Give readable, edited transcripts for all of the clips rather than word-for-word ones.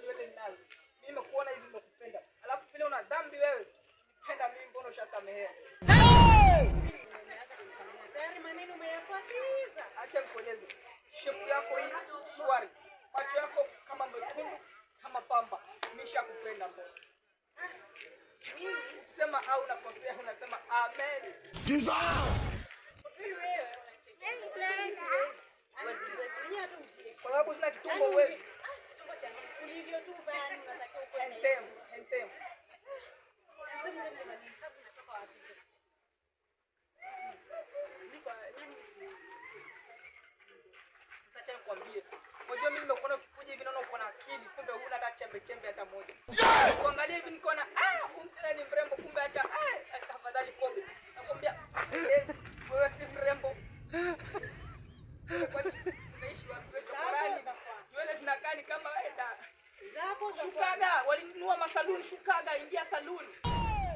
nywele ninazo. Mimi nimekuona hivi nimekupenda. Alafu vile una dhambi wewe. Nipenda mimi, mbona ushasamehea? Tayari maneno umeyafuatiza. Acha nikueleze. Shepu yako hii shwari. Macho yako kama mekundu kama pamba. Nimeshakupenda mbona. Mimi Sema au nakosea, unasema amen. Jesus! kweli wewe unacheka. Mwenyewe hata ujielewi. Kwa sababu sina kitumbo wewe. Ah, kitumbo cha nini? Ulivyo tu bani unatakiwa ukuwe na Handsome, handsome. Handsome ndio nini? Sasa zinatoka wapi? Mimi kwa nani mimi? Sasa acha nikwambie. Unajua mimi nimekuona ukikuja hivi naona uko na akili, kumbe huna hata chembe chembe hata moja. Kuangalia hivi nikaona huyu msichana ni mrembo, kumbe hata afadhali kobe. Nakwambia wewe si mrembo. Kwani unaishi wapi wewe chokorani? Nywele zinakaa ni kama enda. Zako za Shukaga, walinunua masaluni, shukaga, ingia saluni.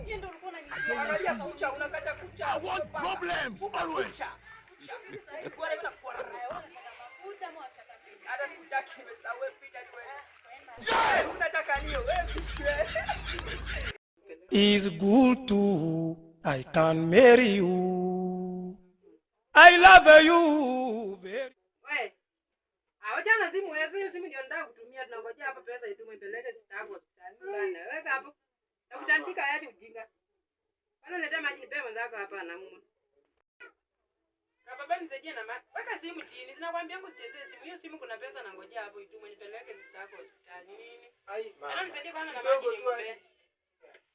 Hiyo ndio ulikuwa unanijua. Angalia kucha, unakata kucha. I want problems always. Kucha. Kucha. Kuwa na kuwa. Haya, wewe unataka mafuta ama unataka nini? Hata sikutaki, nimesahau wewe pita ni wewe. Kwenda. Unataka nini wewe? Is good too. I can marry you. I love you very. We. Wachana simu wewe, hiyo simu ndio nataka kutumia, tunangojea hapa pesa itumwe ipeleke sister yako hospitali. Bana, weka hapo. Nakutandika yaani ujinga. Bana leta maji nipe mwenzako hapa anaumwa. Na baba nisaidie na maji. Weka simu chini. Sinakwambia usichezee simu. Hiyo simu kuna pesa nangojea hapo itumwe nipeleke sister yako hospitali. Nini? Ai, Bana mama. nisaidie bana na maji Kidogo tu nimpe. hadi.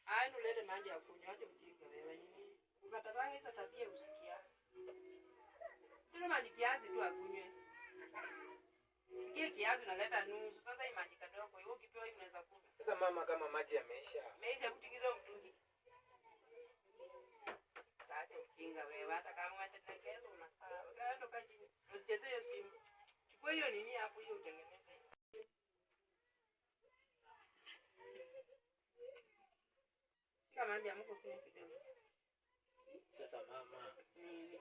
Ai, nulete maji ya kunywa, acha ujinga wewe. Nini? Ukatazanga hizo tabia usikia. Tuna maji kiasi tu akunywe. Sikie kiasi unaleta nusu. Sasa hii maji kadogo, hiyo ukipewa hii unaweza kunywa. Sasa mama, kama maji yameisha. Meisha kutingiza mtungi. Acha ujinga wewe, hata kama unatekeleza unakaa. Ukaenda kaji. Usicheze hiyo simu. Chukua hiyo nini hapo hiyo utengeneze. Shika maji ya mko kunywa kidogo. Sasa mama, Nini?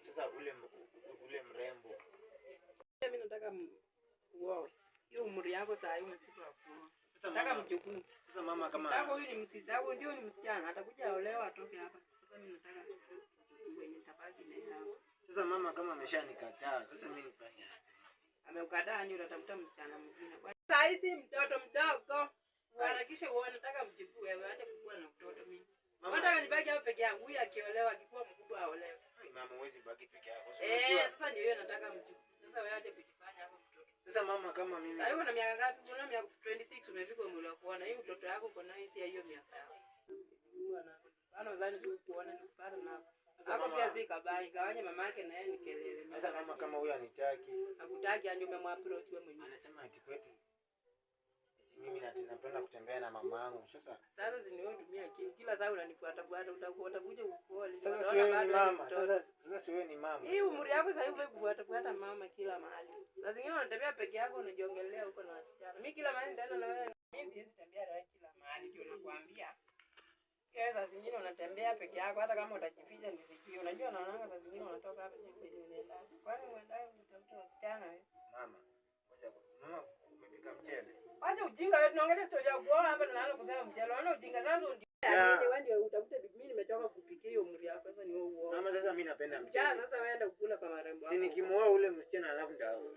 sasa ule mrembo. Mimi nataka uoe. Hiyo umri yako saa hii umefika wa kuoa. Sasa Nataka mama, mjukuu. sasa mama Kama kama huyu ni msichana, huyu ndio ni msichana, atakuja aolewa atoke hapa. Sasa mimi nataka mjukuu mwenye nitabaki naye hapa. sasa mama kama ameshanikataa, sasa mimi nifanye aje? Ameukataa ndio utatafuta msichana mwingine. Kwa saa hizi mtoto mdogo. Harakisha uone, nataka mjukuu wewe, acha kukua na mtoto mimi. Mama, Nataka nibaki hapo peke yangu, huyu akiolewa akikuwa mkubwa aolewe. ai, mama huwezi baki peke yako. Si Eh, unajua? sasa ndio hiyo nataka mjukuu. Sasa wewe acha kujifanya hapo mtoto. Sasa mama kama mimi Sasa una miaka ngapi? Una miaka 26 umefika umri wa kuona. Hii mtoto yako uko nayo si ya hiyo miaka yako. Bana udhani si kuona ni kupata na Sasa hapo mama- pia si kabai, gawanya mama yake na yeye ni kelele. Sasa mama kama huyu anitaki, Hakutaki anje umemapproach wewe mwenyewe. anasema ati kwetu ati mimi ati napenda kutembea na mamangu. Sasa Sasa si ni wewe tumia akili. Kila saa unanifuata fuata utakuwa utakuja ukole. sasa si wewe ni mama. Sasa si wewe ni mama. Hii umri yako sasa hivi kufuata fuata mama kila mahali. Saa zingine unatembea peke yako unajiongelea huko na wasichana. Mimi kila mahali nitaenda na wewe. Mimi siwezi tembea na wewe kila mahali ndio nakwambia. Pia saa zingine unatembea peke yako hata kama utajificha nisijui. Unajua naonanga saa zingine unatoka hapa sijui unaenda. Kwani uendaye utafuta wasichana wewe? Mama, ngoja mama, umepika mchele. Wacha ujinga wewe, tunaongelea story ya kuoa hapa tunaanza kusema mchele. Unaona ujinga sasa ndio. Ya. Wewe ndio utafute bibi. Mimi nimechoka kupikia hiyo umri yako sasa ni wewe uoe. Mama, sasa mimi napenda Ja, mchele. sasa wewe enda kukula kwa marembo Si wako. nikimuoa ule msichana alafu ndio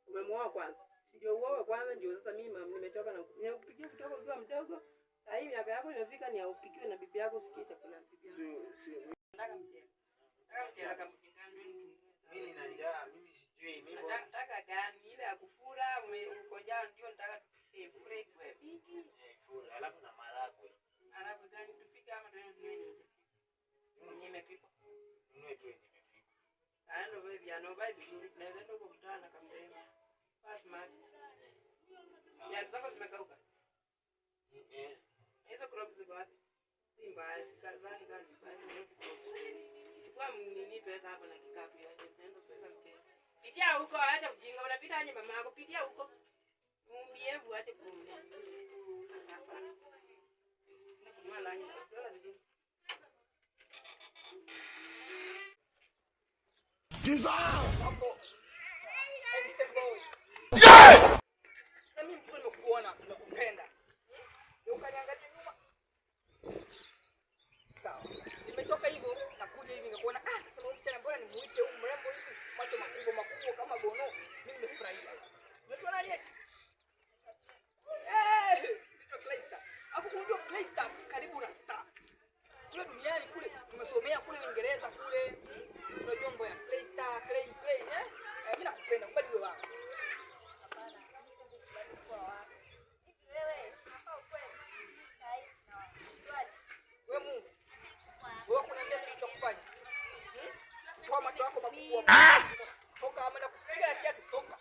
Umemuoa kwanza. Si ndio uoe kwanza ndio sasa mimi nimechoka na nikupikia kutoka ukiwa mdogo. Sasa hii miaka yako imefika ni upikiwe na bibi yako usikie chakula ya bibi yako. si, si, Nataka mchele. Nataka mchele kama mjinga ndio ninunue. mimi nina njaa, mimi sijui mimi Nataka gani ile ya kufura uko njaa ndio nataka tupike fure kwa mingi. Eh, fura alafu na maragwe. Alafu gani tupike ama ndio ninunue nini? Mwenye imepikwa. Nunue tu yenye imepikwa. Ano wewe vijana vai vizuri tunaweza enda kukutana na kamrembo. Fast smart. Viatu zako zimekauka. Eh, Hizo crocs ziko wapi? Si mbaya, sikazani kama ni mbaya, ni crocs. Chukua nini pesa hapa na kikapu ya nenda pesa mchele. Pitia huko, acha ujinga, unapita aje mama yako, pitia huko. Mumievu acha kuumia. Hapana. Nakununua lanyi, unaona vizuri. Jesus! Hapo. Handsome boy. Yeah! Nimekuona, nimekupenda. Ukaniangalia nyuma. Sawa. Nimetoka hivyo nakuja hivi nikakuona, ah, sema huyu msichana mbona nimuite huyu mrembo hivi, macho makubwa makubwa kama gono. Mimi nimefurahia. Unaitwa nani eti? Eh, naitwa Clayster. Alafu unajua Clayster karibu na star. Kule duniani kule tumesomea kule Uingereza kule. Tunajua mambo ya Clayster, Clay, Clay, eh? Eh, mimi nakupenda, kubali uwe wangu. Hapana, mimi siwezi kukubali kuwa wako. Hivi wewe, unafaa ukweli. Sahi na swali. Wewe Mungu, wewe kuniambia kitu cha kufanya. Toa macho yako makubwa. Toka ama nakupiga ya kiatu toka.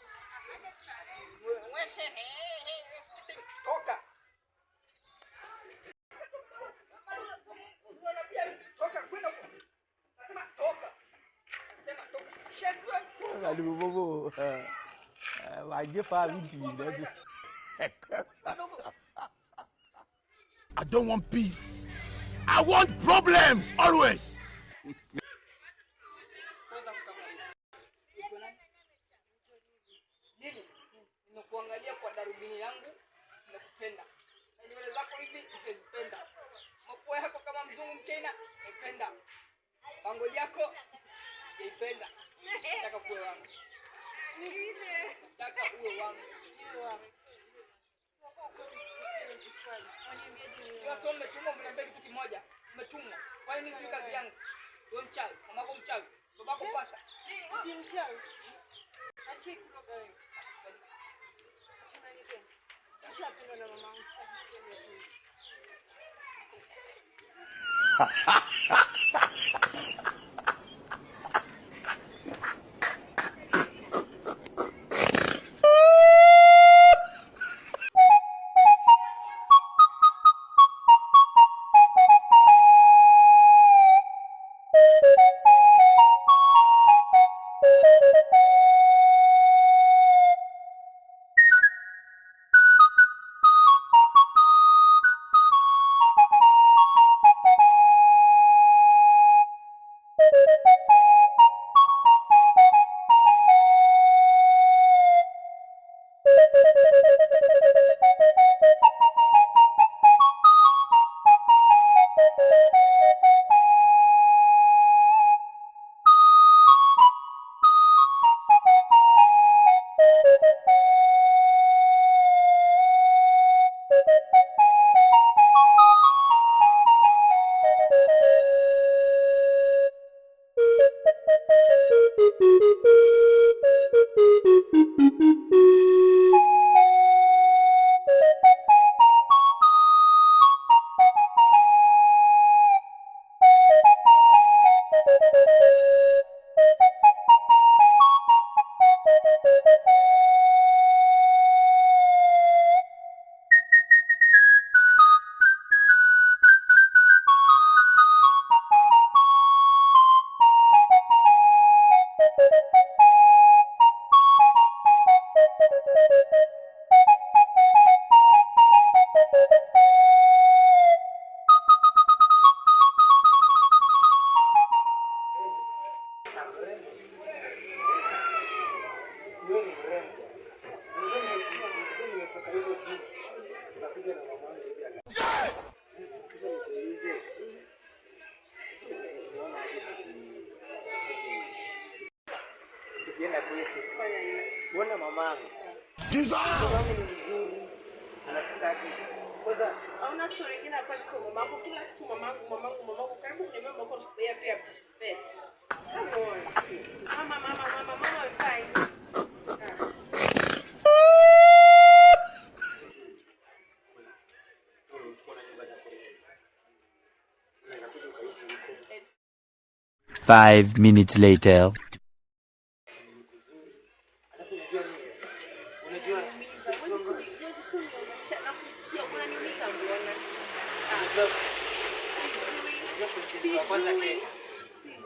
Mweshe, toka. Toka kwenda huko. Nasema toka. Nasema toka. Shekwe. Alibobo. Waje fa vipi? I don't want peace. I want problems always. Kwanza kukamaliza. Lili, nimekuangalia kwa darubini yangu, nimekupenda. Na nywele zako hivi nimezipenda. Mapua yako kama mzungu Mchina, nimependa. Bango yako nimeipenda. Nataka kuwe wangu. Nataka uwe wangu. Watu mmetumwa, mniambia kitu kimoja. Mmetumwa. Kwani mimi sijui kazi yangu? Wewe mchawi, mamako mchawi, babako pasta. Ati mchawi. Acha kuroga wewe. Acha nani tena? Nishapendwa na mamangu sitaki tena tena. Wewe ni mrembo. Nimetoka hivyo juu. Nakuja na mamangu hivi Sasa nikuulize. Unaona aje tukienda kwetu? Kuona mamangu. Mamangu ni mzuri. Anapenda aje. Kwanza Hauna story ingine apart from mamako, kila kitu mamangu, mamangu, mamangu. Karibu kuniambia mamako alikupea pia pesa. Come on. Mama, mama, mama, mama I'm fine. kuna nyumba za kurenti. Unaweza kuja ukaishi huko. 5 minutes later. Alafu unajua nini? Unajua Unaniumiza. Huwezi kunionyesha na kusikia unaniumiza mbona? unajua Sijui. president wa kwanza Sijui. Kenya. Sijui.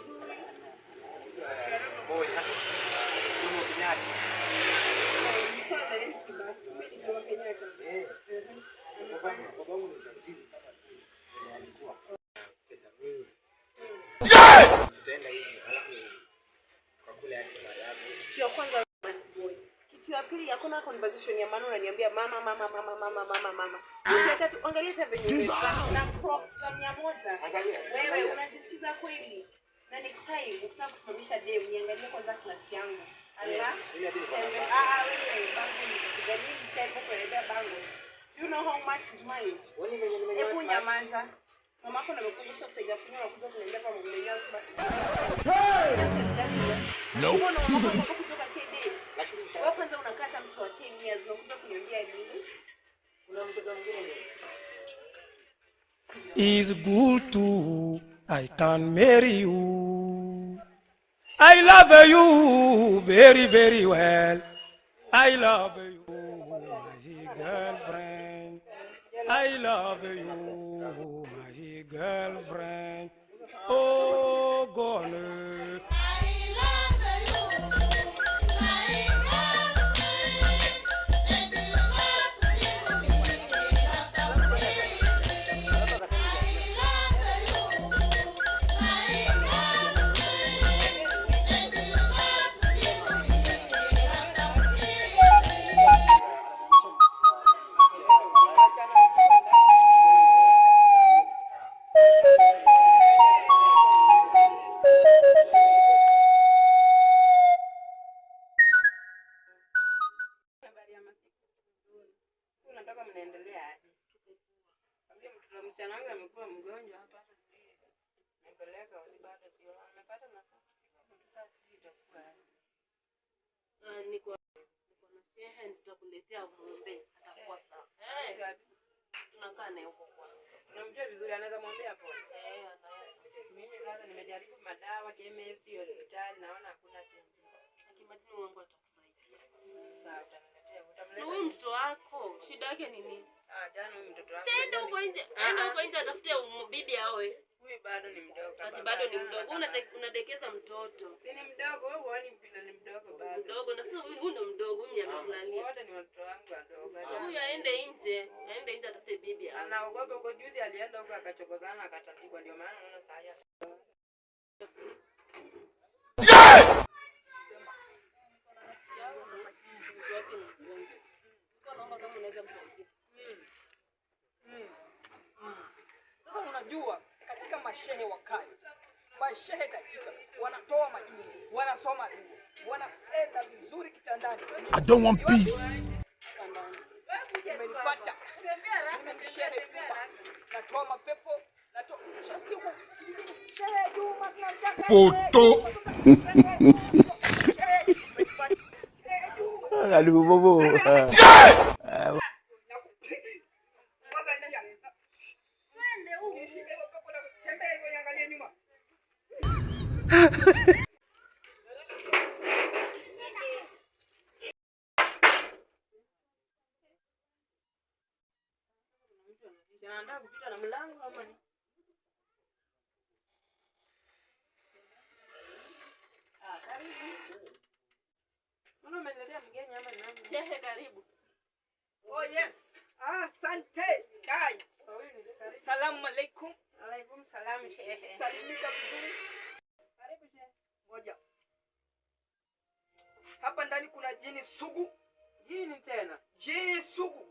Moi, Jomo Kenyatta. Nilikuwa nadhani Kibaki. Mimi ni Jomo Kenyatta. Eh. Babangu ni tajiri kama tu vile alikuwa. Pesa mingi. Tutaenda hivi alafu kwa kule hadi baadaye. Kitu ya kwanza basi boy. Kitu ya pili pili, hakuna conversation ya maana, unaniambia mama mama mama mama mama mama. Kitu ya tatu, angalia hata venye umevaa na Crocs za 100. Angalia, Wewe angalia. unajisikiza kweli? Na next time ukitaka kusimamisha dem, niangalie kwanza class yangu. Ala. Hiyo hadi niko na bango. Ah, wewe bango ni kitu gani? Tembo kuelezea bango. Do you know how much is mine? Wewe venye nimenyoa Hebu smart. nyamaza. Mamako na amekumbusha stage fulani unakuja kuniambia kama umenyoa smart. Nope. Mbona mamako hapo kutoka TD? Lakini Wewe sasa kwanza unakata mtu wa 10 years unakuja kuniambia nini? kuna mtoto mwingine ni Is good too. I can marry you. I love you very, very well. I love you, my girlfriend. I love you, my girlfriend. Oh, gone. Habari ya masiku. Unatoka mnaendelea aje? Ambia mtoto msichana wangu amekuwa mgonjwa hapa hata sijui. Nimepeleka hosi bado sio. Amepata nafuu. Sasa sijui itakuwa aje. Niko na shehe, nitakuletea muombe, atakuwa sawa. Eh, tunakaa naye huko kwa. Namjua vizuri, anaweza mwambia hapo. Eh, anaweza. Mimi sasa nimejaribu madawa, chemist, hospitali, naona hakuna changes. Akimajini Mungu atakusaidia. Sawa, utaniletea. Na Utamleta. huyu mtoto wako shida yake ni nini? Ah, jana huyu mtoto wangu. Si aende huko nje, aende huko nje atafute bibi aoe. Huyu bado ni mdogo. Ati bado ni mdogo. Unadekeza mtoto. Si ni mdogo, wewe huoni vile ni mdogo bado. Mdogo na sasa huyu ndo mdogo, huyu mwenye amekulalia. Wote ni watoto wangu wadogo. Huyu aende nje atafute bibi aoe. Anaogopa huko, juzi alienda huko akachokozana akatandikwa, ndio maana unaona saa hii Mtoto wake ni mgonjwa. Nilikuwa naomba kama unaweza msaidia. Sasa unajua katika mashehe wa kale, mashehe tajika wanatoa majini, wanasoma dua, wanaenda vizuri kitandani. I don't want peace. Umenipata? Mimi ni shehe Juma, natoa mapepo, natoa ushasikia huko kijijini, shehe Juma tunamtaka Poto. Shehe, umenipata? Shehe Juma. Alibobo. Kwanza njia. Nishike hiyo pepo na kutembea hivyo niangalie nyuma. Anataka kupita na mlango ama ni? Ah, karibu. Mbona umeniletea mgeni ama ni nani? Shehe karibu. Oh yes. Asante. Kai. Huyu ni karibu. Salamu alaikum. Alaikum salam shehe. Salimika vizuri. Karibu shehe. Moja. Hapa ndani kuna jini sugu. Jini tena. Jini sugu.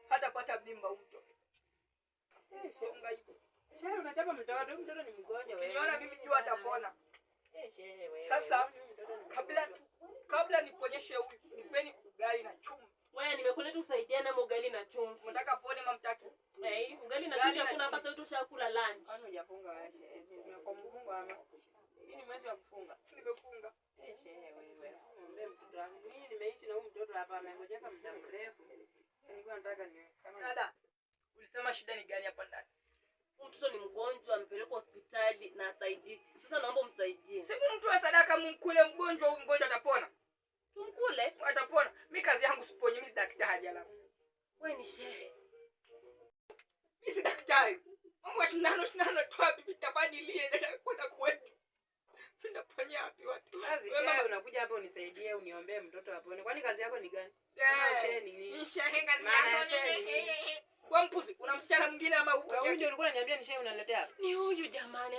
Hatapata mimba huyu mtoto. Songa hivyo. Shehe unachapa mtoto, huyu mtoto ni mgonjwa wewe. Ukiniona mimi jua atapona. Eh, shehe wewe. Sasa Huyu mtoto ni kabla nikuonyeshe huyu, nipeni ugali na chumvi. Wewe nimekuleta usaidiane ama ugali na chumvi. Mnataka pone mamtaki? Eh, ugali na Ugali chumvi na hakuna hapa, chumvi. sasa tushakula lunch. Kwani hujafunga wewe shehe? Umekuwa mfungo ama? Hii ni mwezi wa kufunga. Nimefunga. Eh, shehe wewe. Muombe mtoto wangu. Mimi nimeishi na huyu mtoto hapa amengojeka muda mrefu. Nilikuwa nataka ni kama Dada, ulisema shida ni gani hapa ndani? Huyu mtoto ni mgonjwa, amepelekwa hospitali na asaidiki. Sasa naomba umsaidie. Siku mtu wa sadaka mumkule mgonjwa, huyu mgonjwa atapona. Tumkule? Atapona. Mimi kazi yangu siponyi, mimi si daktari alafu. Wewe ni shehe. Mimi si daktari. Mambo ya shindano shindano tu wapi vitafanilie nataka kwenda kwetu. Nitaponya wapi watu? Kazi Wewe shehe, mama, unakuja hapa unisaidie uniombee mtoto apone. Kwani kazi yako ni gani? Eh, Kama shehe ni nini? ni shehe kazi Maana yako shehe ni ni nini? Wewe mpuzi, una msichana mwingine ama uko Wewe peke huyu ndio yake? ulikuwa unaniambia ni shehe unaniletea hapa. Ni huyu jamani.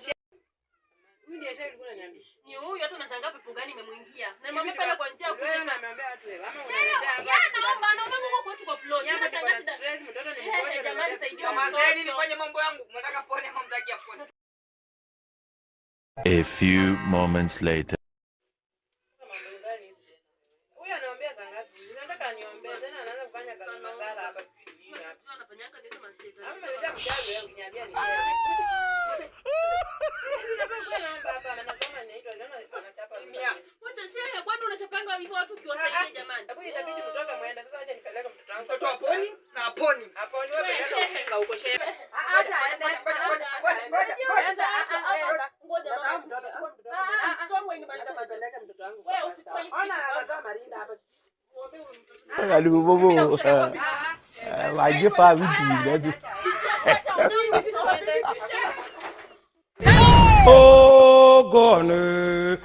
Huyu ndiye shehe ulikuwa unaniambia. Ni huyu hata nashangaa pepo gani imemwingia. mbaya. Na mama pale kwa njia Wewe kuja. unaambia watu wewe ama Yeye unaletea yeye anaomba anaomba huko kwetu kwa plot. Mimi nashangaa shida. Stress, mtoto ni Shehe, mgonjwa. jamani saidia Mama zeni mtoto. nifanye mambo yangu. Mnataka pone ama mtaki apone? A few moments later. Huyu anaombea saa ngapi? Nataka niombee tena anaanza kufanya kazi madhara hapa kijijini hapa. Anafanyanga nini mashetani? Ama nimeletea mchawi wewe ukiniambia ni. Mia. Wacha shehe, kwani unachapanga hivyo watu ukiwasaidia jamani? Hebu itabidi mtoke muende sasa, acha nipeleke mtoto wangu. Mtoto aponi na aponi. Hapo ni wewe peleka ujinga huko shehe. Acha aende. Ngoja, ngoja, ngoja, ngoja, ngoja. Ngoja mama. Mtoto, chukua mtoto. Ah, mtoto wangu hainibadilika. Peleka mtoto wangu. Wewe usifanye kitu. Ona anatoa marinda hapa. Muombe huyu mtoto. Alibobo. Wajefa vitu vingaji. Oh, gone.